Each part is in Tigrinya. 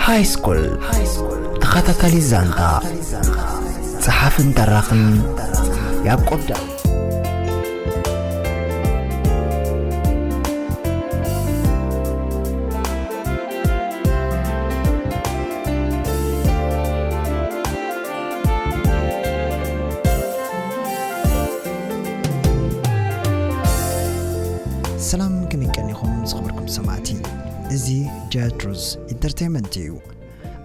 ሃይ ስኩል ተኸታታሊ ዛንታ ጸሓፍን ተራኽን ያዕቆብ ዳዊት። ሰላም፣ ከመይ ቀኒኹም ዝኸበርኩም ሰማዕቲ? እዚ ጃትሩዝ ኢንተርቴይንመንት እዩ።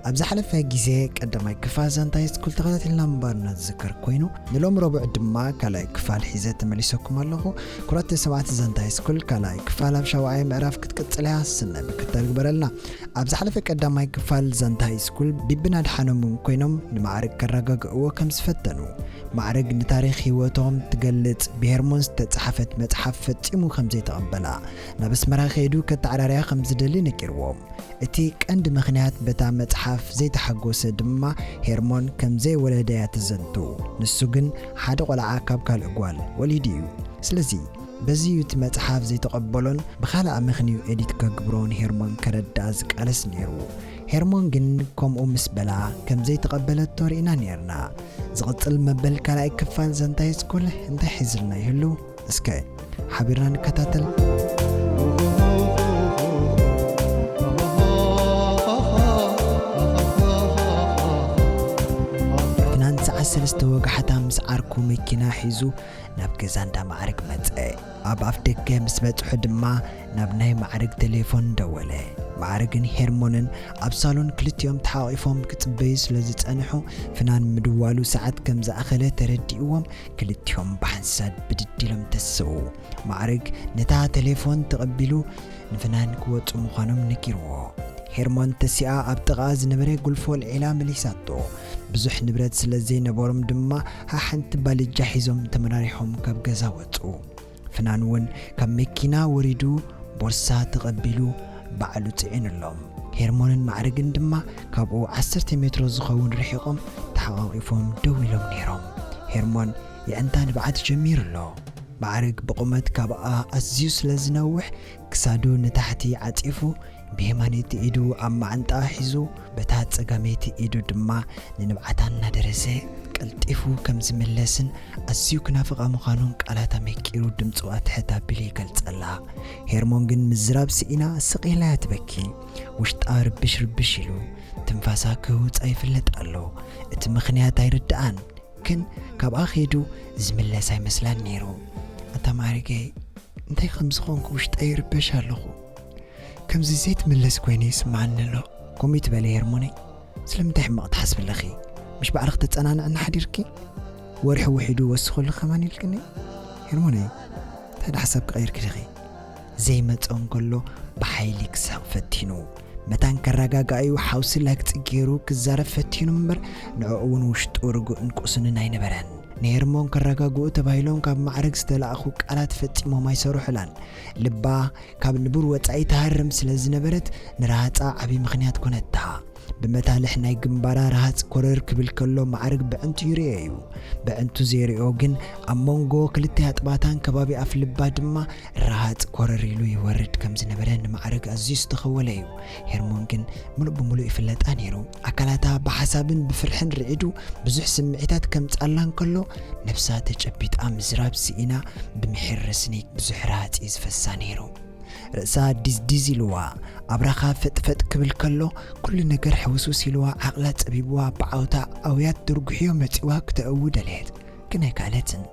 ኣብ ዝሓለፈ ግዜ ቀዳማይ ክፋል ዛንታ ሃይስኩል ተኸታቲልና ምንባርና ዝዝከር ኮይኑ፣ ንሎም ረቡዕ ድማ ካልኣይ ክፋል ሒዘ ተመሊሰኩም ኣለኹ። ክቡራት ሰማዕቲ ዛንታ ሃይስኩል ካልኣይ ክፋል ኣብ ሻውዓይ ምዕራፍ ክትቅጽል እያ፣ ሰናይ ምክትታል ግበረልና። ኣብ ዝሓለፈ ቀዳማይ ክፋል ዛንታ ሃይስኩል ቢብን ኣድሓኖምን ኮይኖም ንማዕርግ ከረጋግእዎ ከም ዝፈተኑ፣ ማዕርግ ንታሪኽ ህይወቶም ትገልጽ ብሄርሞን ዝተጻሕፈት መጽሓፍ ፈጺሙ ከም ዘይተቐበላ፣ ናብ ኣስመራ ከይዱ ከተዓራርያ ከም ዝደሊ ነጊርዎም። እቲ ቀንዲ ምኽንያት በታ መጽሓፍ ዘይተሓጎሰ ድማ ሄርሞን ከም ዘይወለደ እያ ትዘንቱ። ንሱ ግን ሓደ ቆልዓ ካብ ካልእ ጓል ወሊዱ እዩ። ስለዚ በዚ እዩ እቲ መጽሓፍ ዘይተቐበሎን ብኻልእ ኣመኽንዩ ኤዲት ከግብሮ ንሄርሞን ከረድኣ ዝቃለስ ነይሩ። ሄርሞን ግን ከምኡ ምስ በላ ከም ዘይተቐበለቶ ርኢና ነይርና። ዝቕጽል መበል ካልኣይ ክፋል ዛንታ ሃይስኩል እንታይ ሒዝልና ይህሉ? እስከ ሓቢርና ንከታተል። ፍናን ሰዓት ሰለስተ ወጋሕታ ምስ ዓርኩ መኪና ሒዙ ናብ ገዛ እንዳ ማዕርግ መጸ። ኣብ ኣፍ ደገ ምስ በጽሑ ድማ ናብ ናይ ማዕርግ ቴሌፎን ደወለ። ማዕርግን ሄርሞንን ኣብ ሳሎን ክልቲኦም ተሓቋቒፎም ክጽበዩ ስለ ዝጸንሑ፣ ፍናን ምድዋሉ ሰዓት ከም ዝኣኸለ ተረዲእዎም፣ ክልቲኦም ብሓንሳብ ብድድ ኢሎም ተሰዉ። ማዕርግ ነታ ቴሌፎን ተቐቢሉ ንፍናን ክወጹ ምዃኖም ነጊርዎ። ሄርሞን ተሲኣ ኣብ ጥቓ ዝነበረ ጉልፎ ኣልዒላ መሊሳቶ። ብዙሕ ንብረት ስለ ዘይነበሮም ድማ ሓሓንቲ ባልጃ ሒዞም ተመራሪሖም ካብ ገዛ ወጹ። ፍናን እውን ካብ መኪና ወሪዱ ቦርሳ ተቐቢሉ ባዕሉ ጽዒኑሎም። ሄርሞንን ማዕርግን ድማ ካብኡ ዓሰርተ ሜትሮ ዝኸውን ርሒቖም ተሓቋቒፎም ደው ኢሎም ነይሮም። ሄርሞን የዕንታ ንብዓት ጀሚሩ ኣሎ። ማዕርግ ብቑመት ካብኣ ኣዝዩ ስለ ዝነውሕ ክሳዱ ንታሕቲ ዓጺፉ ብየማነይቲ ኢዱ ኣብ ማዓንጣኣ ሒዙ በታ ጸጋመይቲ ኢዱ ድማ ንንብዓታ እናደረሰ ቀልጢፉ ከም ዝምለስን ኣዝዩ ክናፍቓ ምዃኑን ቃላት ኣመኪሩ ድምጹ ኣትሕት ኣቢሉ ይገልጸላ። ሄርሞን ግን ምዝራብ ስኢና ስቕ ኢላ እያ ትበኪ። ውሽጣ ርብሽ ርብሽ ኢሉ ትንፋሳ ክህውጻ ይፍለጥ ኣሎ። እቲ ምኽንያት ኣይርድኣን። ግን ካብኣ ከይዱ ዝምለስ ኣይመስላን ነይሩ። ኣታ ማዕሪገይ፣ እንታይ ከም ዝኾንኩ ውሽጠይ ይርበሽ ኣለኹ። ከምዚ ዘይትምለስ ኮይነ ይስምዓኒ ኣሎ። ከምኡ ትበሊ ሄርሞነይ፣ ስለምንታይ ሕማቕ ትሓስቢ ኣለኺ? ምሽ ባዕልኺ ተጸናንዕኒ ሓዲርኪ? ወርሒ ውሒዱ ወስኸሉ ከማን ኢልክኒ? ሄርሞነይ፣ እንታይ ዶ ሓሳብኪ ቀይርኪ ዲኺ? ዘይመጾ እንከሎ ብሓይሊ ክስሕቕ ፈቲኑ። መታን ከረጋግኣዩ ሓውሲ ላግጺ ገይሩ ክዛረብ ፈቲኑ እምበር፣ ንዕኡ እውን ውሽጡ ርጉእን ቁሱንን ኣይነበረን። ንሄርሞን ከረጋግኡ ተባሂሎም ካብ ማዕረግ ዝተላእኹ ቃላት ፈጺሞም ኣይሰርሑላን። ልባ ካብ ንቡር ወጻኢ ትሃርም ስለ ዝነበረት፣ ንረሃጻ ዓቢ ምኽንያት ኮነታ። ብመታልሕ ናይ ግንባራ ረሃጽ ኮረር ክብል ከሎ ማዕርግ ብዕንቱ ይርእዮ እዩ። ብዕንቱ ዘይርእዮ ግን ኣብ መንጎ ክልተ ኣጥባታን ከባቢ ኣፍልባ ድማ ረሃጽ ኮረር ኢሉ ይወርድ ከም ዝነበረ ንማዕርግ ኣዝዩ ዝተኸወለ እዩ። ሄርሞን ግን ምሉእ ብምሉእ ይፍለጣ ነይሩ። ኣካላታ ብሓሳብን ብፍርሕን ርዒዱ ብዙሕ ስምዒታት ከምጽኣላ እንከሎ ነብሳ ተጨቢጣ ምዝራብ ስኢና ብምሒር ረስኒ ብዙሕ ረሃጽ እዩ ዝፈሳ ነይሩ። ርእሳ ዲዝዲዝ ኢልዋ ኣብራኻ ፈጥፈጥ ክብል ከሎ ኩሉ ነገር ሕውስውስ ኢልዋ ዓቕላ ጸቢብዋ ብዓውታ ኣውያት ድርጉሕዮ መጺዋ ክተእዊ ደለየት። ግን ኣይከኣለትን።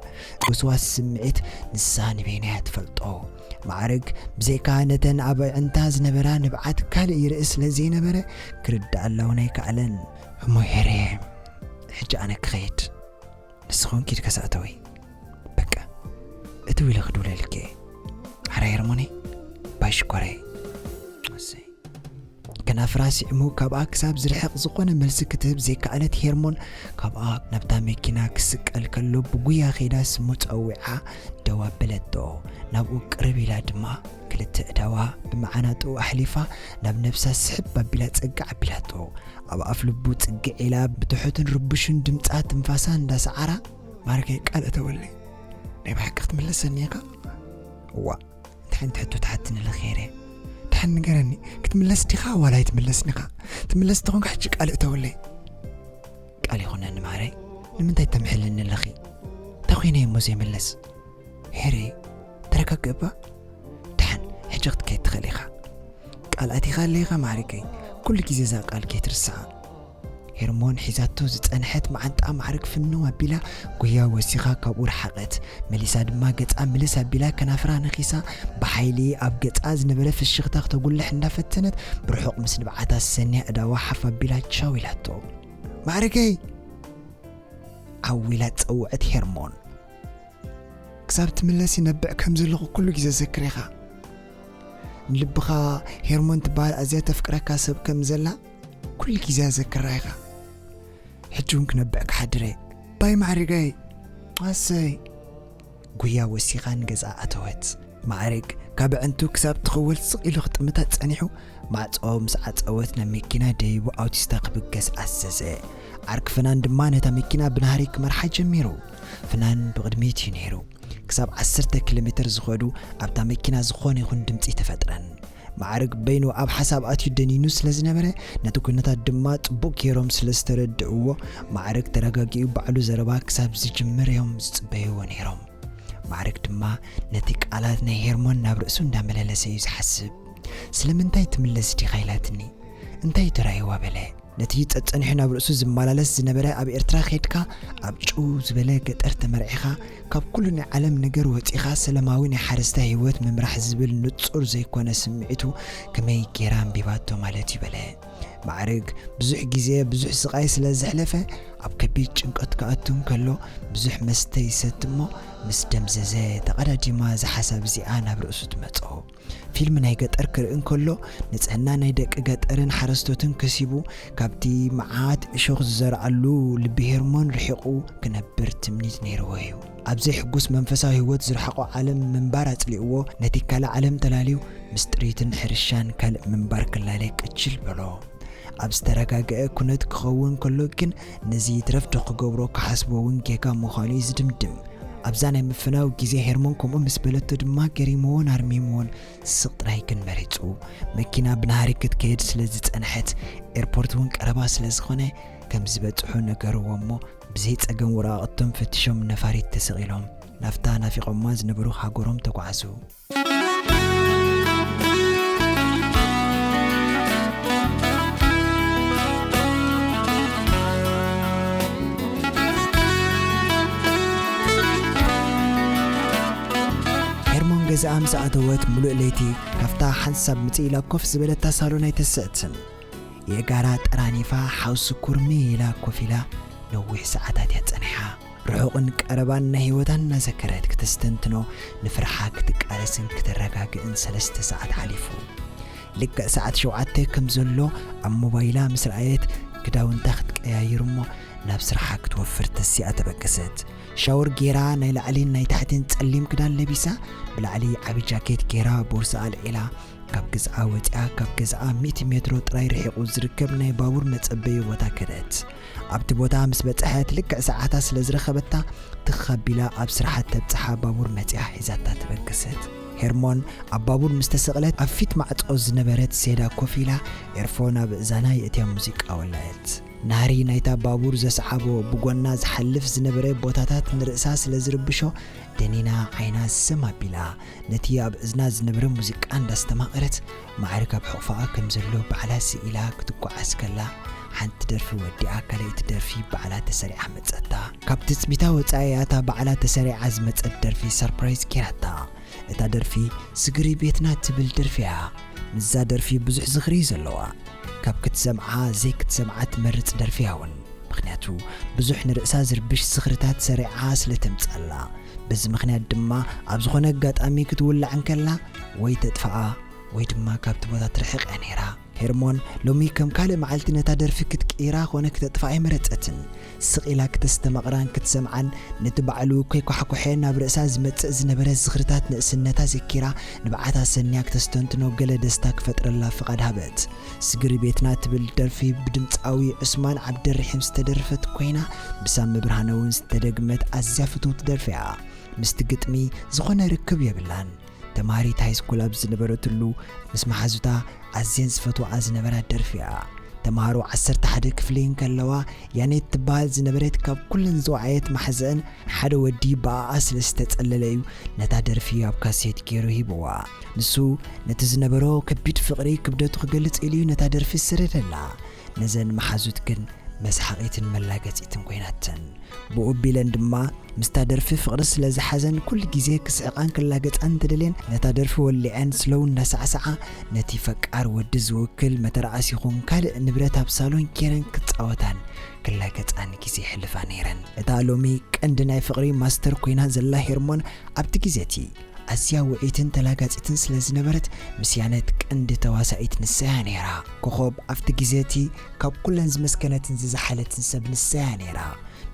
ውስዋስ ስምዒት ንሳ ንበይና እያ ትፈልጦ። ማዕርግ ብዘይካ ነተን ኣብ ኣዕንታ ዝነበራ ንብዓት ካልእ ይርኢ ስለ ዘይነበረ ክርድኣላ እውን ኣይከኣለን። እሞ ሄርየ፣ ሕጂ ኣነ ክኸይድ፣ ንስኺ እውን ኪዲ ከሳእተዊ። በቃ፣ እትው ኢለ ክድውለልኪ እየ። ሓራይ ሄርሞነይ፣ ባይ ሽኮረይ። እሰይ። ከናፍራ ስዒሙ ካብኣ ክሳብ ዝርሕቕ ዝኾነ መልሲ ክትህብ ዘይከኣለት ሄርሞን፣ ካብኣ ናብታ መኪና ክስቀል ከሎ ብጉያ ከይዳ ስሙ ጸዊዓ ደው ኣበለቶ። ናብኡ ቅርብ ኢላ ድማ ክልተ እዳዋ ብመዓናጥኡ ኣሕሊፋ ናብ ነብሳ ስሕብ ኣቢላ ጸግዕ ኣቢላቶ። ኣብ ኣፍ ልቡ ጽግዕ ኢላ ብትሑትን ርቡሽን ድምጻ ትንፋሳ እንዳሰዓራ፣ ማዕርገይ ቃል እተወለይ፣ ናይ ብሓቂ ክትምለሰኒ ኢኻ? እዋ፣ እንታይ ዓይነት ሕቶ ትሓትኒ ኣለኺ ሄርየ? ድሓ ንገረኒ፣ ክትምለስ ዲኻ ዋላ ኣይትምለስን ኢኻ? ትምለስ እንተኾንካ ሕጂ ቃል እተወለይ። ቃል ይኹነኒ ማዕረይ፣ ንምንታይ ተምሕልኒ ኣለኺ? እንታይ ኮይነ እሞ ዘይምለስ? ሄሪ፣ ተረጋግእ እባ። ደሓን፣ ሕጂ ክትከይድ ትኽእል ኢኻ። ቃል ኣቲኻ ኣለኻ ማዕሪገይ፣ ኩሉ ግዜ እዛ ቃል ከይትርስዓ። ሄርሞን ሒዛቶ ዝጸንሐት መዓንጣ ማዕርግ ፍንው ኣቢላ ጉያ ወሲኻ ካብኡ ረሓቐት። መሊሳ ድማ ገጻ ምልስ ኣቢላ ከናፍራ ነኺሳ ብሓይሊ ኣብ ገጻ ዝነበረ ፍሽኽታ ክተጉልሕ እንዳፈተነት ብርሑቕ ምስ ንብዓታ ሰንያ እዳዋ ሓፍ ኣቢላ ቻው ኢላቶ። ማዕርገይ! ዓው ኢላ ጸውዐት ሄርሞን። ክሳብ ትምለሲ ነብዕ ከም ዘለኹ ኩሉ ግዜ ዘክር ኢኻ። ንልብኻ ሄርሞን ትበሃል ኣዝያ ተፍቅረካ ሰብ ከም ዘላ ኩሉ ግዜ ዘክራ ኢኻ። ሕጂ እውን ክነብዕ ክሓድር እየ። ባይ ማዕሪገይ። ኣሰይ። ጉያ ወሲኻ ንገዛ ኣተወት። ማዕርግ ካብ ኣዕንቱ ክሳብ ትኽወል ስቕ ኢሉ ክጥምታ ጸኒሑ፣ ማዕጾ ምስ ዓጸወት ናብ መኪና ደይቡ ኣውቲስታ ክብገስ ኣዘዘ። ዓርኪ ፍናን ድማ ነታ መኪና ብናህሪ ክመርሓ ጀሚሩ። ፍናን ብቕድሚት እዩ ነይሩ። ክሳብ ዓሰርተ ኪሎ ሜትር ዝኸዱ ኣብታ መኪና ዝኾነ ይኹን ድምጺ ተፈጥረን። ማዕርግ በይኑ ኣብ ሓሳብ ኣትዩ ደኒኑ ስለ ዝነበረ፣ ነቲ ኩነታት ድማ ጽቡቕ ገይሮም ስለ ዝተረድእዎ፣ ማዕርግ ተረጋጊኡ ባዕሉ ዘረባ ክሳብ ዝጅምር እዮም ዝጽበይዎ ነይሮም። ማዕርግ ድማ ነቲ ቃላት ናይ ሄርሞን ናብ ርእሱ እንዳመለለሰ እዩ ዝሓስብ። ስለምንታይ ትምለስ ዲኻ ኢላትኒ? እንታይ ተራእይዋ በለ። ነቲ ጸጸኒሑ ናብ ርእሱ ዝመላለስ ዝነበረ ኣብ ኤርትራ ኸድካ ኣብ ጭው ዝበለ ገጠር ተመርዒኻ ካብ ኩሉ ናይ ዓለም ነገር ወጺኻ ሰላማዊ ናይ ሓረስታይ ህይወት ምምራሕ ዝብል ንጹር ዘይኮነ ስምዒቱ ከመይ ጌራ ኣንቢባቶ ማለት እዩ በለ። ማዕርግ ብዙሕ ግዜ ብዙሕ ስቓይ ስለ ዘሕለፈ ኣብ ከቢድ ጭንቀት ክኣቱ እንከሎ ብዙሕ መስተ ይሰቲ እሞ ምስ ደምዘዘ ተቐዳዲማ እዛ ሓሳብ እዚኣ ናብ ርእሱ ትመጾ። ፊልም ናይ ገጠር ክርኢ እንከሎ ንጽህና ናይ ደቂ ገጠርን ሓረስቶትን ከሲቡ ካብቲ መዓት እሾኽ ዝዘርኣሉ ልቢ ሄርሞን ርሒቑ ክነብር ትምኒት ነይርዎ እዩ። ኣብ ዘይሕጉስ መንፈሳዊ ህይወት ዝረሓቖ ዓለም ምንባር ኣጽሊእዎ ነቲ ካልእ ዓለም ተላልዩ ምስ ጥሪትን ሕርሻን ካልእ ምንባር ክላለ ቅችል በሎ። ኣብ ዝተረጋግአ ኩነት ክኸውን ከሎ ግን ነዚ ይትረፍ ዶ ክገብሮ ክሓስቦ እውን ጌጋ ምዃኑ እዩ ዝድምድም። ኣብዛ ናይ ምፍናው ግዜ ሄርሞን ከምኡ ምስ በለቶ ድማ ገሪምዎን ኣርሚምዎን ስቕ ጥራይ ግን መሪጹ። መኪና ብናህሪ ክትከይድ ስለ ዝጸንሐት ኤርፖርት እውን ቀረባ ስለ ዝኾነ ከም ዝበጽሑ ነገርዎ እሞ ብዘይ ጸገም ወረቓቕቶም ፈቲሾም ነፋሪት ተሰቒሎም ናብታ ናፊቖማ ዝነበሩ ሃገሮም ተጓዓዙ። ሄርሞን ገዛኣ ምስ ኣተወት ምሉእ ለይቲ ካብታ ሓንሳብ ምጽእ ኢላ ኮፍ ዝበለታ ሳሎን ኣይተሰእትን። የጋራ ጠራኒፋ ሓውሲ ኩርሚ ኢላ ኮፍ ኢላ ነዊሕ ሰዓታት እያ ጸኒሓ። ርሑቕን ቀረባን ናይ ህይወታ እናዘከረት ክተስተንትኖ ንፍርሓ ክትቃለስን ክተረጋግእን ሰለስተ ሰዓት ሓሊፉ። ልክዕ ሰዓት ሸውዓተ ከም ዘሎ ኣብ ሞባይላ ምስ ረኣየት ክዳውንታ ክትቀያይር እሞ ናብ ስርሓ ክትወፍር ተሲኣ ተበገሰት። ሻወር ጌራ ናይ ላዕሊን ናይ ታሕቲን ጸሊም ክዳን ለቢሳ ብላዕሊ ዓቢ ጃኬት ጌራ ቦርሳ ኣልዒላ ካብ ገዝኣ ወጺኣ ካብ ገዝኣ ሚእቲ ሜትሮ ጥራይ ርሒቑ ዝርከብ ናይ ባቡር መጸበዪ ቦታ ከደት። ኣብቲ ቦታ ምስ በጽሐት ልክዕ ሰዓታ ስለ ዝረኸበታ ትኽ ኣቢላ ኣብ ስርሓ ተብጽሓ ባቡር መጺኣ ሒዛታ ተበገሰት። ሄርሞን ኣብ ባቡር ምስ ተሰቕለት ኣብ ፊት ማዕጾ ዝነበረት ሴዳ ኮፍ ኢላ ኤርፎን ኣብ እዛና የእትያ ሙዚቃ ወለዐት። ናህሪ ናይታ ባቡር ዘስዓቦ ብጎና ዝሓልፍ ዝነበረ ቦታታት ንርእሳ ስለ ዝርብሾ ደኒና ዓይና ስም ኣቢላ ነቲ ኣብ እዝና ዝነበረ ሙዚቃ እንዳስተማቐረት ማዕርግ ኣብ ሕቑፋኣ ከም ዘሎ ባዕላ ስኢላ ክትጓዓዝ ከላ ሓንቲ ደርፊ ወዲኣ ካልኣይቲ ደርፊ ባዕላ ተሰሪዓ መጸታ። ካብ ትጽቢታ ወጻኢ እታ ባዕላ ተሰሪዓ ዝመጸት ደርፊ ሰርፕራይዝ ጌራታ። እታ ደርፊ ስግሪ ቤትና ትብል ደርፊ እያ። ምስዛ ደርፊ ብዙሕ ዝኽሪ እዩ ዘለዋ። ካብ ክትሰምዓ ዘይክትሰምዓ ትመርጽ ደርፊ እያ እውን። ምኽንያቱ ብዙሕ ንርእሳ ዝርብሽ ዝኽርታት ሰሪዓ ስለ ተምጻላ። በዚ ምኽንያት ድማ ኣብ ዝኾነ ኣጋጣሚ ክትውላዕ እንከላ ወይ ተጥፍኣ ወይ ድማ ካብቲ ቦታ ትርሕቕ እያ ነይራ። ሄርሞን ሎሚ ከም ካልእ መዓልቲ ነታ ደርፊ ክትቅይራ ኮነ ክተጥፍኣ ኣይመረጸትን። ስቕ ኢላ ክተስተማቕራን ክትሰምዓን ነቲ ባዕሉ ከይኳሕኩሐ ናብ ርእሳ ዝመጽእ ዝነበረ ዝኽርታት ንእስነታ ዘኪራ ንብዓታ ሰንያ ክተስተንትኖ ገለ ደስታ ክፈጥረላ ፍቓድ ሃበት። ስግሪ ቤትና ትብል ደርፊ ብድምጻዊ ዑስማን ዓብደርሒም ዝተደርፈት ኮይና ብሳሚ ብርሃነ እውን ዝተደግመት ኣዝያ ፍትውቲ ደርፊ እያ። ምስቲ ግጥሚ ዝኾነ ርክብ የብላን። ተማሃሪት ሃይስኩል ኣብ ዝነበረትሉ ምስ መሓዙታ ኣዝየን ዝፈትዋኣ ዝነበራ ደርፊ እያ። ተምሃሮ ዓሰርተ ሓደ ክፍሊ እንከለዋ ያኔት ትበሃል ዝነበረት ካብ ኩለን ዝወዓየት ማሕዘአን ሓደ ወዲ ብኣኣ ስለ ዝተጸለለ እዩ ነታ ደርፊ ኣብ ካሴት ገይሩ ሂብዋ። ንሱ ነቲ ዝነበሮ ከቢድ ፍቕሪ ክብደቱ ክገልጽ ኢሉ እዩ ነታ ደርፊ ዝሰደደላ። ነዘን መሓዙት ግን መስሓቒትን መላገጺትን ኮይናተን። ብኡ ኣቢለን ድማ ምስታ ደርፊ ፍቕሪ ስለ ዝሓዘን ኩሉ ግዜ ክስሕቓን ክላገጻን እንተደልየን ነታ ደርፊ ወሊዐን ስለው እንዳሳዕሳዓ ነቲ ፈቃር ወዲ ዝውክል መተርኣስ ይኹን ካልእ ንብረት ኣብ ሳሎን ኬረን ክጻወታን ክላገጻን ግዜ ይሕልፋ ነይረን። እታ ሎሚ ቀንዲ ናይ ፍቕሪ ማስተር ኮይና ዘላ ሄርሞን ኣብቲ ግዜ እቲ ኣዝያ ውዕይትን ተላጋጺትን ስለ ዝነበረት ምስ ያኔት ቀንዲ ተዋሳኢት ንሳ እያ ነይራ። ኮኾብ ኣብቲ ግዜ እቲ ካብ ኩለን ዝመስከነትን ዝዘሓለትን ሰብ ንሳ እያ ነይራ።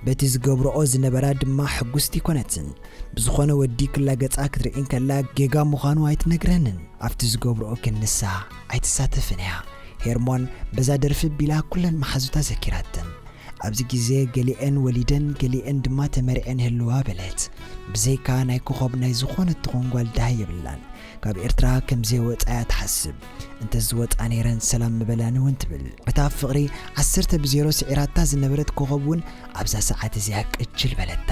በቲ ዝገብርኦ ዝነበራ ድማ ሕጉስቲ ኣይኮነትን። ብዝኾነ ወዲ ክላገጻ ክትርኢ እንከላ ጌጋ ምዃኑ ኣይትነግረንን። ኣብቲ ዝገብርኦ ግን ንሳ ኣይትሳተፍን እያ። ሄርሞን በዛ ደርፊ ኣቢላ ኩለን መሓዙታ ዘኪራተን። ኣብዚ ግዜ ገሊኤን ወሊደን ገሊኤን ድማ ተመሪዐን ይህልዋ በለት። ብዘይካ ናይ ኮኾብ ናይ ዝኾነት ትኾን ጓል ደሃይ የብላን። ካብ ኤርትራ ከም ዘይወጻ እያ ትሓስብ። እንተዝወጻ ነይረን ሰላም ምበላኒ እውን ትብል። እታ ኣብ ፍቕሪ ዓሰርተ ብዜሮ ስዒራታ ዝነበረት ኮኾብ እውን ኣብዛ ሰዓት እዚኣ ቅጅል በለታ።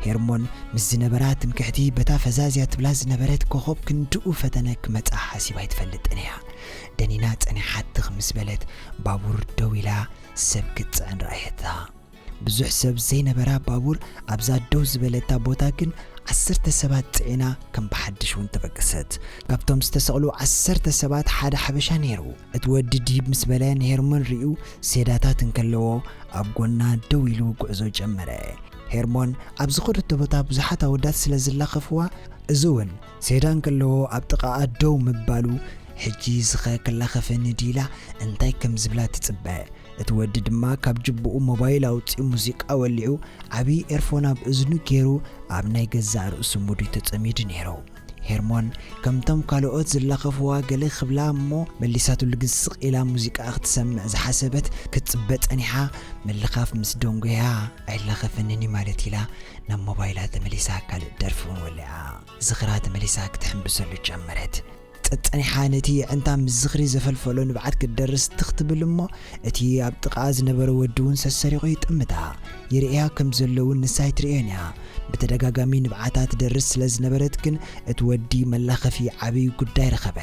ሄርሞን ምስ ዝነበራ ትምክሕቲ በታ ፈዛዝያ ትብላ ዝነበረት ኮኾብ ክንድኡ ፈተነ ክመጻ ሓሲባ ኣይትፈልጥን እያ። ደኒና ጸኒሓ ትኽ ምስ በለት ባቡር ደው ኢላ ሰብ ክትጽዕን ረኣየታ። ብዙሕ ሰብ ዘይነበራ ባቡር ኣብዛ ደው ዝበለታ ቦታ ግን ዓሰርተ ሰባት ጽዒና ከም ብሓድሽ እውን ተበገሰት። ካብቶም ዝተሰቕሉ ዓሰርተ ሰባት ሓደ ሓበሻ ነይሩ። እቲ ወዲ ድሂብ ምስ በለ ንሄርሞን ሪኡ ሴዳታት እንከለዎ ኣብ ጎና ደው ኢሉ ጉዕዞ ጀመረ። ሄርሞን ኣብ ዝኸደቶ ቦታ ብዙሓት ኣወዳት ስለ ዝላኸፍዋ እዚ እውን ሴዳ እንከለዎ ኣብ ጥቓኣ ደው ምባሉ ሕጂ ዝኸ ክላኸፈኒ ድኢላ እንታይ ከም ዝብላ ትጽበ። እቲ ወዲ ድማ ካብ ጅብኡ ሞባይል ኣውጺኡ ሙዚቃ ወሊዑ ዓብዪ ኤርፎን ኣብ እዝኑ ገይሩ ኣብ ናይ ገዛእ ርእሱ ሙድ እዩ ተጸሚዱ ነይሩ። ሄርሞን ከምቶም ካልኦት ዝላኸፍዋ ገለ ክብላ እሞ መሊሳትሉ ግን ስቕ ኢላ ሙዚቃኣ ክትሰምዕ ዝሓሰበት ክትጽበ ጸኒሓ ምልኻፍ ምስ ደንጎያ ኣይላኸፈንን እዩ ማለት ኢላ ናብ ሞባይላ ተመሊሳ ካልእ ደርፊ እውን ወሊዓ ዝኽራ ተመሊሳ ክትሕምብሰሉ ጀመረት። ጸጸኒሓ ነቲ የዕንታ ምስ ዝኽሪ ዘፈልፈሎ ንብዓት ክትደርስ ትኽ ትብል እሞ፣ እቲ ኣብ ጥቓኣ ዝነበረ ወዲ እውን ሰሰሪቑ ይጥምታ። ይርእያ ከም ዘሎ እውን ንሳ ኣይትርእዮን እያ። ብተደጋጋሚ ንብዓታ ትደርስ ስለ ዝነበረት ግን፣ እቲ ወዲ መላኸፊ ዓብዪ ጉዳይ ረኸበ።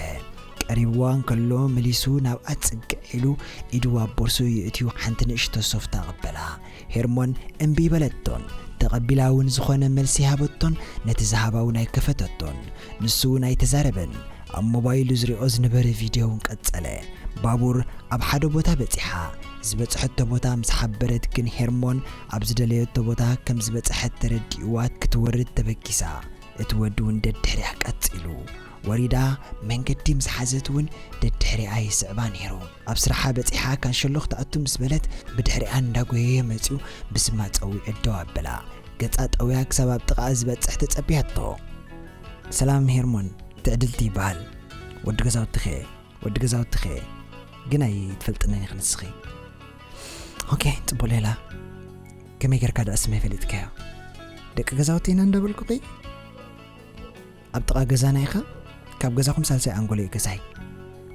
ቀሪብዋ እንከሎ መሊሱ ናብኣ ጽግዕ ኢሉ ኢዱ ኣብ ቦርሱ የእትዩ ሓንቲ ንእሽቶ ሶፍት ኣቐበላ። ሄርሞን እምቢ በለቶን፣ ተቐቢላ እውን ዝኾነ መልሲ ሃበቶን፣ ነቲ ዝሃባ እውን ኣይከፈተቶን። ንሱ እውን ኣይተዛረበን። ኣብ ሞባይሉ ዝሪኦ ዝነበረ ቪድዮ እውን ቀጸለ። ባቡር ኣብ ሓደ ቦታ በጺሓ። ዝበጽሐቶ ቦታ ምስ ሓበረት ግን ሄርሞን ኣብ ዝደለየቶ ቦታ ከም ዝበጽሐት ተረዲእዋ ክትወርድ ተበጊሳ። እቲ ወዲ እውን ደድሕሪኣ ቀጺሉ። ወሪዳ መንገዲ ምስ ሓዘት እውን ደድሕሪኣ ይስዕባ ነይሩ። ኣብ ስራሓ በጺሓ ካንሸሎ ክትኣቱ ምስ በለት ብድሕሪኣ እንዳጎየየ መጺኡ ብስማ ጸዊዑ ደው ኣበላ። ገጻ ጠውያ ክሳብ ኣብ ጥቓኣ ዝበጽሕ ተጸብያቶ። ሰላም ሄርሞን፣ ትዕድልቲ ይበሃል። ወዲ ገዛውትኺ እየ። ወዲ ገዛውትኺ እየ። ግን ኣይትፈልጥንን ኢኺ ንስኺ። ኦኬ፣ ጽቡቕ ሌላ። ከመይ ጌርካ ደኣ ስመይ ፈሊጥካዮ? ደቂ ገዛውቲ ኢና እንዳበልኩኺ? ኣብ ጥቓ ገዛና ኢኻ? ካብ ገዛኹም ሳልሳይ ኣንጎሎ እዩ ገዛይ።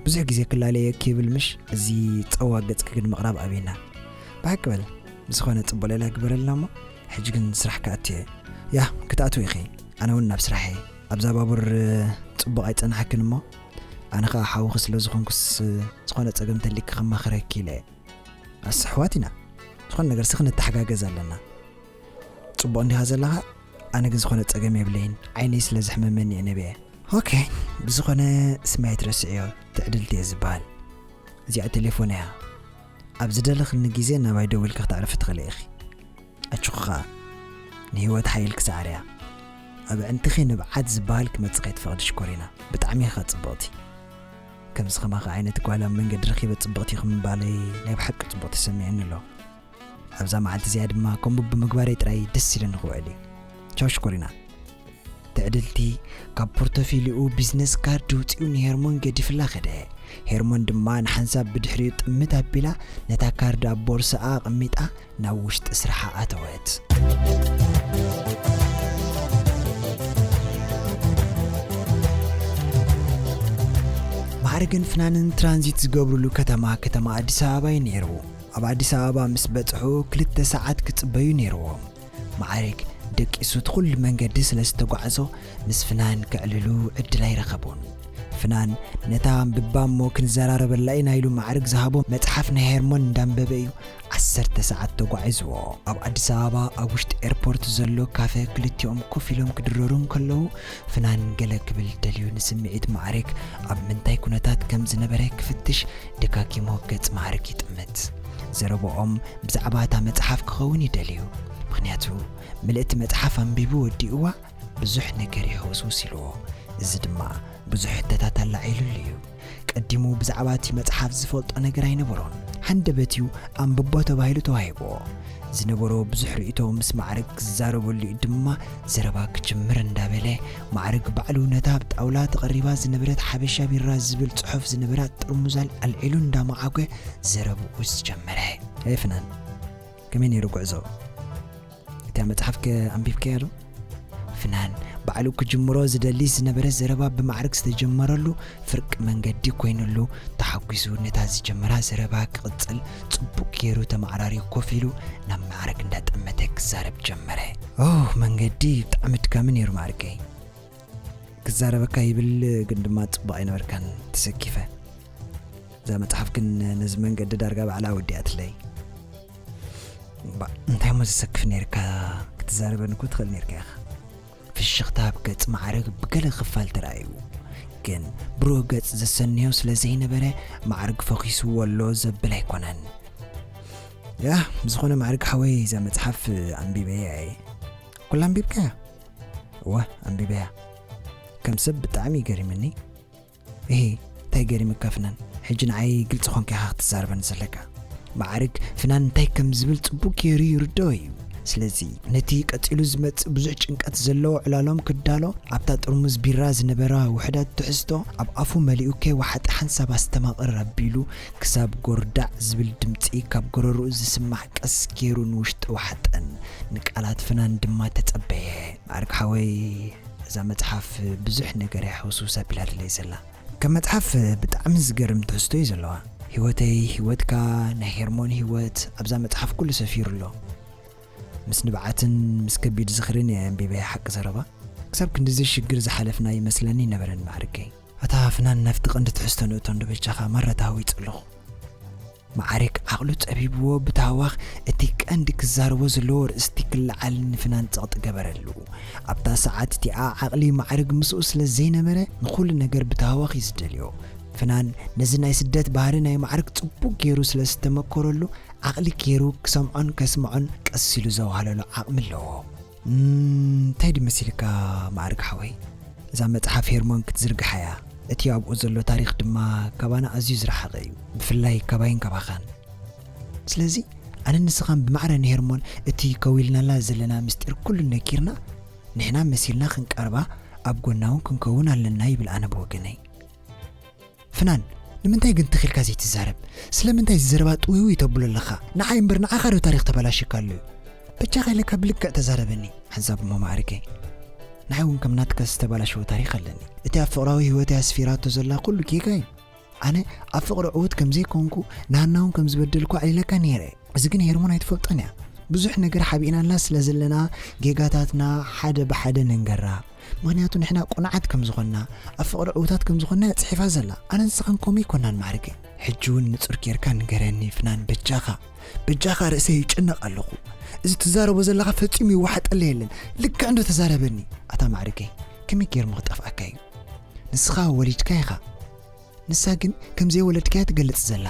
ብዙሕ ግዜ ክላለየኪ ይብል ምሽ፣ እዚ ጸዋ ገጽኪ ግን ምቕራብ ኣብየና። ብሓቂ በል፣ ብዝኾነ ጽቡቕ ሌላ ግበረልና እሞ፣ ሕጂ ግን ስራሕ ክኣቱ እየ። ያ፣ ክትኣትዊ ኢኺ። ኣነ እውን ናብ ስራሕ እየ። ኣብዛ ባቡር ጽቡቕ ኣይጸናሕክን እሞ፣ ኣነ ኸኣ ሓውኺ ስለ ዝኾንኩስ፣ ዝኾነ ጸገም እንተሊኪ ከማኽረኪ ኢለ እየ። ኣስሕዋት ኢና። ዝኾነ ነገር ስኽ ንተሓጋገዝ ኣለና። ጽቡቕ እንዲኻ ዘለኻ? ኣነ ግን ዝኾነ ጸገም የብለይን። ዓይነይ ስለ ዘሕመመኒ እየ ነቢዐ። ኦኬ፣ ብዝኾነ ስመይ ኣይትረስዕዮ፣ ትዕድልቲ እየ ዝበሃል። እዚኣ ቴሌፎን እያ። ኣብ ዝደለኽኒ ግዜ ናባይ ደዊልኪ ክተዕርፊ ትኽእሊ ኢኺ። ኣችኹ ኸኣ፣ ንህይወት ሓይል ክሰዓር እያ። ኣብ ኣዕንትኺ ንብዓት ዝበሃል ክመጽእ ከይትፈቕዲ ሽኮሪና። ብጣዕሚ ኢኻ ጽብቕቲ። ከምዚ ከማኺ ዓይነት ጓል ኣብ መንገዲ ረኺበ ጽብቕቲ ኢኺ ምባለይ ናይ ብሓቂ ጽቡቕ ተሰሚዑኒ ኣሎ። ኣብዛ መዓልቲ እዚኣ ድማ ከምኡ ብምግባረይ ጥራይ ደስ ኢሉኒ ክውዕል እዩ። ቻው ሽኮሪና። ትዕድልቲ ካብ ፖርቶፊሊኡ ቢዝነስ ካርድ ውጺኡ ንሄርሞን ገዲፍላ ከደ። ሄርሞን ድማ ንሓንሳብ ብድሕሪኡ ጥምት ኣቢላ ነታ ካርድ ኣብ ቦርስኣ ኣቐሚጣ ናብ ውሽጢ ስራሓ ኣተወት። ማዕርግን ፍናንን ትራንዚት ዝገብሩሉ ከተማ፣ ከተማ ኣዲስ ኣበባ እዩ ነይሩ። ኣብ ኣዲስ ኣበባ ምስ በጽሑ ክልተ ሰዓት ክጽበዩ ነይርዎም። ማዕርግ ደቂሱ እቲ ኩሉ መንገዲ ስለ ዝተጓዕዞ፣ ምስ ፍናን ከዕልሉ ዕድል ኣይረኸቡን። ፍናን ነታ ኣንብባ እሞ ክንዘራረበላ ኢና ኢሉ ማዕርግ ዝሃቦ መጽሓፍ ናይ ሄርሞን እንዳንበበ እዩ ዓሰርተ ሰዓት ተጓዒዝዎ። ኣብ ኣዲስ ኣበባ ኣብ ውሽጢ ኤርፖርት ዘሎ ካፈ ክልቲኦም ኮፍ ኢሎም ክድረሩ እንከለዉ፣ ፍናን ገለ ክብል ደልዩ ንስምዒት ማዕርግ ኣብ ምንታይ ኩነታት ከም ዝነበረ ክፍትሽ ደጋጊሙ ገጽ ማዕርግ ይጥምት። ዘረባኦም ብዛዕባ እታ መጽሓፍ ክኸውን እዩ ደልዩ። ምኽንያቱ ምልእቲ መጽሓፍ ኣንቢቡ ወዲእዋ ብዙሕ ነገር እዩ ህውስውስ ኢልዎ። እዚ ድማ ብዙሕ ሕቶታት ኣላዒሉሉ እዩ። ቀዲሙ ብዛዕባ እቲ መጽሓፍ ዝፈልጦ ነገር ኣይነበሮን። ሃንደበት እዩ ኣንብቦ ተባሂሉ ተዋሂብዎ። ዝነበሮ ብዙሕ ርእይቶ ምስ ማዕርግ ክዛረበሉ እዩ ድማ ዘረባ ክጅምር እንዳበለ፣ ማዕርግ ባዕሉ ነታ ኣብ ጣውላ ተቐሪባ ዝነበረት ሓበሻ ቢራ ዝብል ጽሑፍ ዝነበራ ጥርሙዛል ኣልዒሉ እንዳመዓጎ ዘረብኡ ዝጀመረ። "ኤ ፍናን፣ ከመይ ነይሩ ጉዕዞ? እታ መጽሓፍከ ኣንቢብካያ ዶ?" ፍናን ባዕሉ ክጅምሮ ዝደሊ ዝነበረ ዘረባ ብማዕርግ ዝተጀመረሉ ፍርቂ መንገዲ ኮይኑሉ፣ ተሓጒሱ ነታ ዝጀመራ ዘረባ ክቕጽል ጽቡቕ ገይሩ ተመዓራርዩ ኮፍ ኢሉ ናብ ማዕርግ እንዳጠመተ ክዛረብ ጀመረ። "ኦ፣ መንገዲ ብጣዕሚ ኣድካሚ ነይሩ ማዕርገይ። ክዛረበካ ይብል ግን ድማ ጽቡቕ ኣይነበርካን፣ ተሰኪፈ። እዛ መጽሓፍ ግን ነዚ መንገዲ ዳርጋ ባዕላ ወዲኣትለይ። እባ እንታይ እሞ ዘሰክፍ ነይርካ? ክትዛረበኒ እኮ ትኽእል ነይርካ ኢኻ." ፍሽኽታ ኣብ ገጽ ማዕርግ ብገለ ክፋል ተራእዩ፣ ግን ብሩህ ገጽ ዘሰንዮ ስለ ዘይነበረ፣ ማዕርግ ፈኺስዎ ኣሎ ዘብል ኣይኮነን። "ያ፣ ብዝኾነ ማዕርግ ሓወይ፣ እዛ መጽሓፍ ኣንቢበያ እየ። ኩላ ኣንቢብካያ?" "እወ፣ ኣንቢበያ። ከም ሰብ ብጣዕሚ እዩ ገሪምኒ። እሂ፣ እንታይ ገሪምካ ፍናን? ሕጂ ንዓይ ግልጺ ኾንካ ኢኻ ክትዛረበኒ ዘለካ። ማዕርግ ፍናን እንታይ ከም ዝብል ጽቡቕ ገይሩ ይርድኦ እዩ። ስለዚ ነቲ ቀጺሉ ዝመጽእ ብዙሕ ጭንቀት ዘለዎ ዕላሎም ክዳሎ፣ ኣብታ ጥርሙዝ ቢራ ዝነበራ ውሑዳት ትሕዝቶ ኣብ ኣፉ መሊኡ ከይወሓጠ ሓንሳብ ኣስተማቕር ኣቢሉ ክሳብ ጎርዳዕ ዝብል ድምጺ ካብ ጎረርኡ ዝስማዕ ቀስ ገይሩ ንውሽጢ ወሓጠን። ንቃላት ፍናን ድማ ተጸበየ። ማዕርግ ሓወይ፣ እዛ መጽሓፍ ብዙሕ ነገር እያ ሕውስውስ ኣቢላትለይ ዘላ። ከም መጽሓፍ ብጣዕሚ ዝገርም ትሕዝቶ እዩ ዘለዋ። ህይወተይ፣ ህይወትካ፣ ናይ ሄርሞን ህይወት ኣብዛ መጽሓፍ ኩሉ ሰፊሩ ኣሎ። ምስ ንብዓትን ምስ ከቢድ ዝኽርን እየ ኣንቢበያ፣ ሓቂ ዘረባ። ክሳብ ክንድዚ ሽግር ዝሓለፍና ይመስለኒ ነበረን ማዕርገይ። ኣታ ፍናን፣ ናብቲ ቀንዲ ትሕዝቶ ንእቶ እንዶ በጃኻ፣ ማራ ተሃዊጸ ኣለኹ። ማዕርግ ዓቕሉ ጸቢብዎ ብታህዋኽ እቲ ቀንዲ ክዛረቦ ዘለዎ ርእስቲ ክለዓል ንፍናን ጸቕጢ ገበረሉ። ኣብታ ሰዓት እቲኣ ዓቕሊ ማዕርግ ምስኡ ስለ ዘይነበረ ንኹሉ ነገር ብታህዋኽ እዩ ዝደልዮ። ፍናን ነዚ ናይ ስደት ባህሪ ናይ ማዕርግ ጽቡቕ ገይሩ ስለ ዝተመኮረሉ ዓቕሊ ገይሩ ክሰምዖን ከስምዖን ቀስ ኢሉ ዘዋህለሎ ዓቕሚ ኣለዎ። "እም፣ እንታይ ድዩ መሲልካ ማዕርግ ሓወይ? እዛ መጽሓፍ ሄርሞን ክትዝርግሓ እያ። እቲ ኣብኡ ዘሎ ታሪኽ ድማ ካባና ኣዝዩ ዝረሓቐ እዩ። ብፍላይ ካባይን ካባኻን። ስለዚ ኣነን ንስኻን ብማዕረ ንሄርሞን እቲ ከዊልናላ ዘለና ምስጢር ኩሉ ነጊርና፣ ንሕና መሲልና ክንቀርባ ኣብ ጎና እውን ክንከውን ኣለና ይብል ኣነ ብወገነይ። ፍናን፣ ንምንታይ ግን ትኺልካ ዘይትዛረብ? ስለምንታይ እዚ ዘረባ ጥውይውይ ተብሎ ኣለኻ? ንዓይ እምበር ንዓኻ ዶ ታሪኽ ተበላሽካ ኣሎ? በጃኻ ኢለካ ብልክዕ ተዛረበኒ። ሓንሳብ እሞ ማዕርገይ፣ ንዓይ እውን ከም ናትካ ዝተበላሸወ ታሪኽ ኣለኒ። እቲ ኣብ ፍቕራዊ ህይወተይ ኣስፊራቶ ዘላ ኩሉ ጌጋ እዩ። ኣነ ኣብ ፍቕሪ ዕዉት ከም ዘይኮንኩ፣ ንሃና እውን ከም ዝበደልኩ ኣዕሊለካ ነይረ። እዚ ግን ሄርሞን ኣይትፈልጦን እያ። ብዙሕ ነገር ሓቢእናላ ስለ ዘለና፣ ጌጋታትና ሓደ ብሓደ ንንገራ። ምኽንያቱ ንሕና ቁኑዓት ከም ዝኾንና፣ ኣብ ፍቕሪ ዕዉታት ከም ዝኾንና እያ ጽሒፋ ዘላ። ኣነን ንስኻን ከምኡ ኣይኮናን ማዕርገይ። ሕጂ እውን ንጹር ጌርካ ንገረኒ ፍናን፣ በጃኻ። በጃኻ፣ ርእሰይ ይጭነቕ ኣለኹ። እዚ ትዛረቦ ዘለኻ ፈጺሙ ይወሓጠለይ የለን። ልክዕ እንዶ ተዛረበኒ። ኣታ ማዕርገይ፣ ከመይ ጌርሞ ክጠፍኣካ እዩ? ንስኻ ወሊድካ ኢኻ። ንሳ ግን ከም ዘይወለድካያ ትገልጽ ዘላ።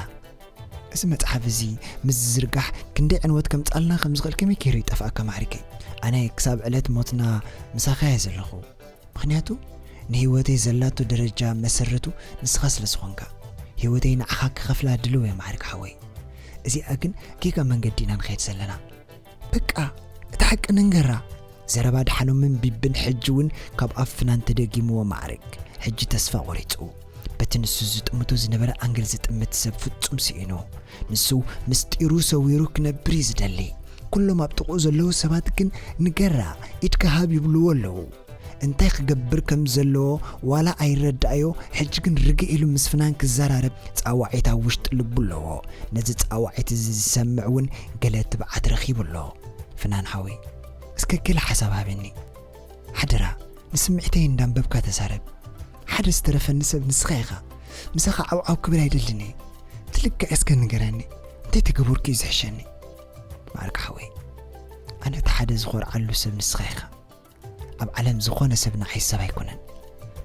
እዚ መጽሓፍ እዚ ምስ ዝዝርጋሕ ክንደይ ዕንወት ከምጻልና ከም ዝኽእል ከመይ ገይሩ ይጠፍኣካ ማዕሪከይ? ኣነ ክሳብ ዕለት ሞትና ምሳኻ እየ ዘለኹ። ምኽንያቱ ንህይወተይ ዘላቶ ደረጃ መሰረቱ ንስኻ ስለ ዝኾንካ፣ ህይወተይ ንዓኻ ክኸፍላ ድሉው እየ ማዕሪክ ሓወይ። እዚኣ ግን ጌጋ መንገዲ ኢና ንኸይድ ዘለና። በቃ፣ እቲ ሓቂ ንንገራ። ዘረባ ደሓኖምን ቢብን ሕጂ እውን ካብ ኣፍ ፍናን ተደጊምዎ ማዕርግ። ሕጂ ተስፋ ቆሪጹ። በቲ ንሱ ዝጥምቶ ዝነበረ ኣንግል ዝጥምት ሰብ ፍጹም ስኢኑ። ንሱ ምስጢሩ ሰዊሩ ክነብር እዩ ዝደሊ። ኩሎም ኣብ ጥቕኡ ዘለዉ ሰባት ግን ንገራ፣ ኢድካ ሃብ ይብልዎ ኣለዉ። እንታይ ክገብር ከም ዘለዎ ዋላ ኣይረዳእዮ። ሕጂ ግን ርግእ ኢሉ ምስ ፍናን ክዘራረብ ጻዋዒት ኣብ ውሽጢ ልቡ ኣለዎ። ነዚ ጻዋዒት እዚ ዝሰምዕ እውን ገለ ትብዓት ረኺቡ ኣሎ። ፍናን ሓወይ፣ እስከ ገለ ሓሳብ ሃበኒ ሓደራ። ንስምዒተይ እንዳንበብካ ተዛረብ። ሓደ ዝተረፈኒ ሰብ ንስኻ ኢኻ። ምሳኻ ዓውዓው ክብል ኣይደልን እየ። እቲ ልክዕ እስከ ንገረኒ። እንታይ ተገበርኩ እዩ ዝሕሸኒ? ማዕርግ ሓወይ፣ ኣነ እቲ ሓደ ዝኾርዓሉ ሰብ ንስኻ ኢኻ። ኣብ ዓለም ዝኾነ ሰብ ንዓይ ሰብ ኣይኮነን።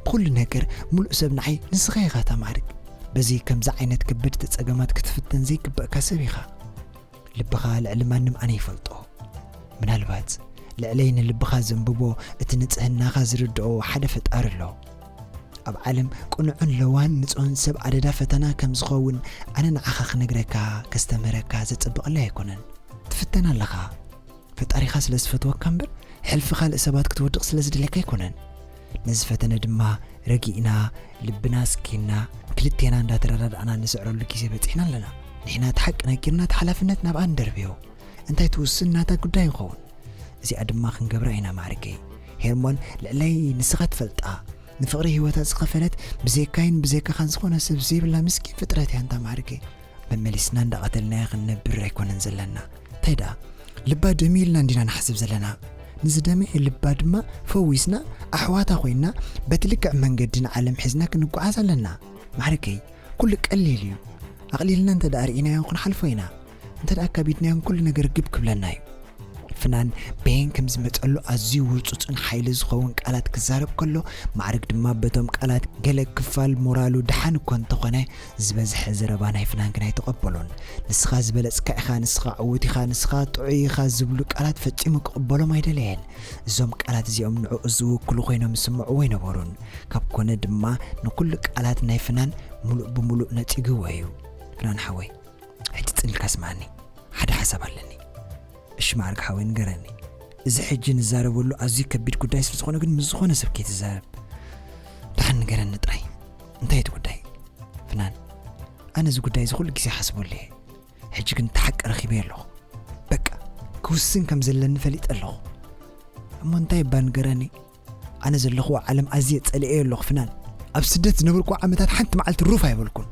ብኹሉ ነገር ሙሉእ ሰብ ንዓይ ንስኻ ኢኻ። እታ ማዕርግ፣ በዚ ከምዚ ዓይነት ከበድቲ ጸገማት ክትፍተን ዘይግበእካ ሰብ ኢኻ። ልብኻ ልዕሊ ማንም ኣነ ይፈልጦ። ምናልባት ልዕለይ ንልብኻ ዘንብቦ፣ እቲ ንጽህናኻ ዝርድኦ ሓደ ፈጣሪ ኣሎ። ኣብ ዓለም ቅኑዕን ለዋህን ንጹህን ሰብ ኣደዳ ፈተና ከም ዝኸውን ኣነ ንዓኻ ክነግረካ፣ ከስተምህረካ ዘጸብቐለይ ኣይኮነን። ትፍተን ኣለኻ። ፈጣሪኻ ስለ ዝፈትወካ እምበር፣ ሕልፊ ካልእ ሰባት ክትወድቕ ስለ ዝደልየካ ኣይኮነን። ነዚ ፈተነ ድማ ረጊእና፣ ልብና ኣስኪንና፣ ክልቴና እንዳተረዳዳእና ንስዕረሉ ግዜ በጺሕና ኣለና። ንሕና እቲ ሓቂ ነጊርና፣ እቲ ሓላፍነት ናብኣ ንደርብዮ። እንታይ ትውስን ናታ ጉዳይ ይኸውን። እዚኣ ድማ ክንገብራ ኢና ማዕርገይ። ሄርሞን ልዕለይ ንስኻ ትፈልጣ። ንፍቕሪ ህይወታ ዝኸፈለት፣ ብዘይካይን ብዘይካኻን ዝኾነ ሰብ ዘይብላ ምስኪን ፍጥረት እያ እንታ ማዕርገይ። መመሊስና እንዳቐተልናያ ክንነብር ኣይኮነን ዘለና። እንታይ ደኣ፣ ልባ ደምዩ ኢልና እንዲና ንሓስብ ዘለና። ንዝደምዕ ልባ ድማ ፈዊስና፣ ኣሕዋታ ኮይንና፣ በቲ ልክዕ መንገዲ ንዓለም ሒዝና ክንጓዓዝ ኣለና። ማዕርገይ፣ ኩሉ ቀሊል እዩ። ኣቕሊልና እንተ ደኣ ርኢናዮ ክንሓልፎ ኢና። እንተ ደኣ ከቢድናዮን ኩሉ ነገር ግብ ክብለና እዩ። ፍናን በየን ከም ዝመጸሉ ኣዝዩ ውጹጽን ሓይሊ ዝኸውን ቃላት ክዛረብ ከሎ፣ ማዕርግ ድማ በቶም ቃላት ገለ ክፋል ሞራሉ ደሓን እኮ እንተኾነ፣ ዝበዝሐ ዘረባ ናይ ፍናን ግን ኣይተቐበሎን። "ንስኻ ዝበለጽካ ኢኻ፣ ንስኻ ዕዉት ኢኻ፣ ንስኻ ጥዑይ ኢኻ" ዝብሉ ቃላት ፈጺሙ ክቕበሎም ኣይደለየን። እዞም ቃላት እዚኦም ንዕኡ ዝውክሉ ኮይኖም ይስምዕዎ ኣይነበሩን። ካብ ኮነ ድማ ንኩሉ ቃላት ናይ ፍናን ሙሉእ ብሙሉእ ነጺግዎ እዩ። ፍናን ሓወይ፣ ሕጂ ጽን ኢልካ ስምዓኒ። ሓደ ሓሳብ ኣለኒ። እሺ ማዕርግ ሓወይ ንገረኒ። እዚ ሕጂ ንዛረበሉ ኣዝዩ ከቢድ ጉዳይ ስለ ዝኾነ ግን ምስ ዝኾነ ሰብ ከይትዛረብ። ደሓን ንገረኒ ጥራይ። እንታይ እቲ ጉዳይ? ፍናን፣ ኣነ እዚ ጉዳይ እዚ ኩሉ ግዜ ሓስበሉ እየ። ሕጂ ግን እቲ ሓቂ ረኺበዮ ኣለኹ። በቃ፣ ክውስን ከም ዘለኒ ፈሊጠ ኣለኹ። እሞ እንታይ እባ ንገረኒ? ኣነ ዘለኹዎ ዓለም ኣዝየ ጸሊኤዮ ኣለኹ ፍናን። ኣብ ስደት ዝነበርኩ ዓመታት ሓንቲ መዓልቲ ሩፍ ኣይበልኩን።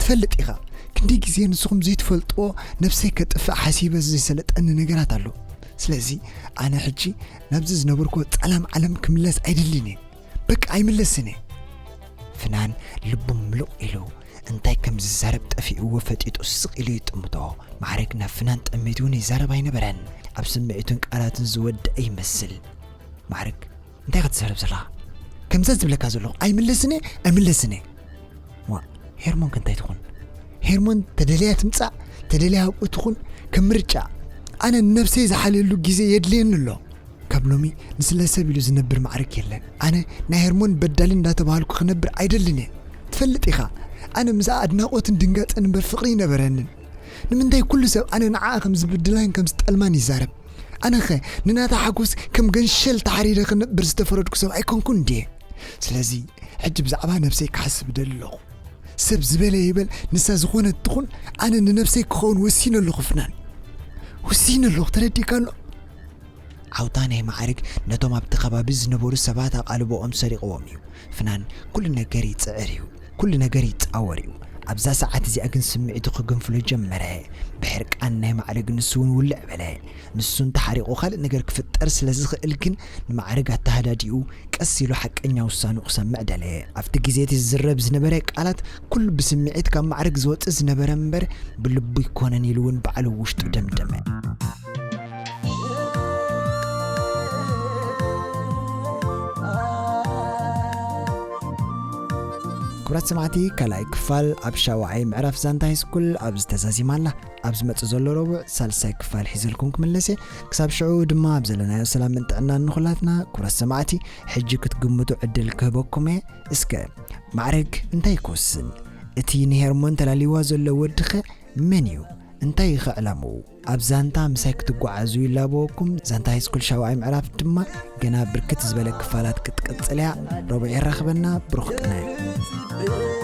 ትፈልጥ ኢኻ፣ ክንደይ ግዜ ንስኹም ዘይትፈልጥዎ ነብሰይ ከጥፍእ ሓሲበ ዘይሰለጠኒ ነገራት ኣሎ። ስለዚ ኣነ ሕጂ ናብዚ ዝነበርኩዎ ጸላም ዓለም ክምለስ ኣይደልን እየ። በቃ ኣይምለስን እየ። ፍናን ልቡ ምሉቕ ኢሉ እንታይ ከም ዝዛረብ ጠፊእዎ ፈጢጡ ስቕ ኢሉ ይጥምቶ። ማዕረግ ናብ ፍናን ጠሚቱ እውን ይዛረብ ኣይነበረን። ኣብ ስምዒቱን ቃላቱን ዝወደአ ይመስል። ማዕረግ፣ እንታይ ኢኻ ትዛረብ ዘለኻ? ከምዛ ዝብለካ ዘለኹ ኣይምለስን እየ፣ ኣይምለስን እየ። ዋ፣ ሄርሞን ከ እንታይ ትኹን? ሄርሞን ተደልያ ትምጻእ፣ ተደልያ ኣብኡ ትኹን፣ ከም ምርጫ። ኣነ ንነብሰይ ዝሓልየሉ ግዜ የድልየኒ ኣሎ። ካብ ሎሚ ንስለ ሰብ ኢሉ ዝነብር ማዕረግ የለን። ኣነ ናይ ሄርሞን በዳሊ እንዳተባሃልኩ ክነብር ኣይደልን እየ። ትፈልጥ ኢኻ፣ ኣነ ምስኣ ኣድናቖትን ድንጋጸን እምበር ፍቕሪ ይነበረንን። ንምንታይ ኩሉ ሰብ ኣነ ንዓኣ ከም ዝብድላን ከም ዝጠልማን ይዛረብ? ኣነኸ ንናታ ሓጎስ ከም ገንሸል ተሓሪረ ክነብር ዝተፈረድኩ ሰብ ኣይኮንኩን እንድየ? ስለዚ ሕጂ ብዛዕባ ነብሰይ ክሓስብ እደሊ ኣለኹ። ሰብ ዝበለ ይበል፣ ንሳ ዝኾነት ትኹን፣ ኣነ ንነብሰይ ክኸውን ወሲነ ኣለኹ ፍናን። ወሲነ ኣለኹ፣ ተረዲእካ ኣሎ? ዓውታ ናይ ማዕርግ ነቶም ኣብቲ ከባቢ ዝነበሩ ሰባት ኣቓልቦኦም ሰሪቕዎም እዩ። ፍናን ኩሉ ነገር ይጽዕር እዩ፣ ኩሉ ነገር ይጻወር እዩ። ኣብዛ ሰዓት እዚኣ ግን ስምዒቱ ክግንፍሎ ጀመረ። ብሕርቃን ናይ ማዕርግ ንሱ እውን ውልዕ በለ። ንሱ እንተሓሪቑ ካልእ ነገር ክፍጠር ስለ ዝኽእል ግን ንማዕርግ ኣተሃዳዲኡ ቀስ ኢሉ ሓቀኛ ውሳንኡ ክሰምዕ ደለየ። ኣብቲ ግዜ እቲ ዝዝረብ ዝነበረ ቃላት ኩሉ ብስምዒት ካብ ማዕርግ ዝወጽእ ዝነበረ እምበር ብልቡ ኣይኮነን ኢሉ እውን ባዕሉ ውሽጡ ደምደመ። ክቡራት ሰማዕቲ፣ ካልኣይ ክፋል ኣብ ሻውዓይ ምዕራፍ ዛንታ ሃይስኩል ኣብዚ ተዛዚማ ኣላ። ኣብ ዝመጽእ ዘሎ ረቡዕ ሳልሳይ ክፋል ሒዘልኩም ክምለስ እየ። ክሳብ ሽዑ ድማ ኣብ ዘለናዮ ሰላምን ጥዕናን ንኹላትና። ክቡራት ሰማዕቲ፣ ሕጂ ክትግምቱ ዕድል ክህበኩም እየ። እስከ ማዕረግ እንታይ ክወስን? እቲ ንሄርሞን ተላልይዋ ዘሎ ወዲኸ መን እዩ? እንታይ ኢኸ ዕላምኡ? ኣብ ዛንታ ምሳይ ክትጓዓዙ ይላበወኩም። ዛንታ ሃይስኩል ሻውዓይ ምዕራፍ ድማ ገና ብርክት ዝበለ ክፋላት ክትቅጽል እያ። ረቡዕ የራኽበና። ብሩኽ ቅነ።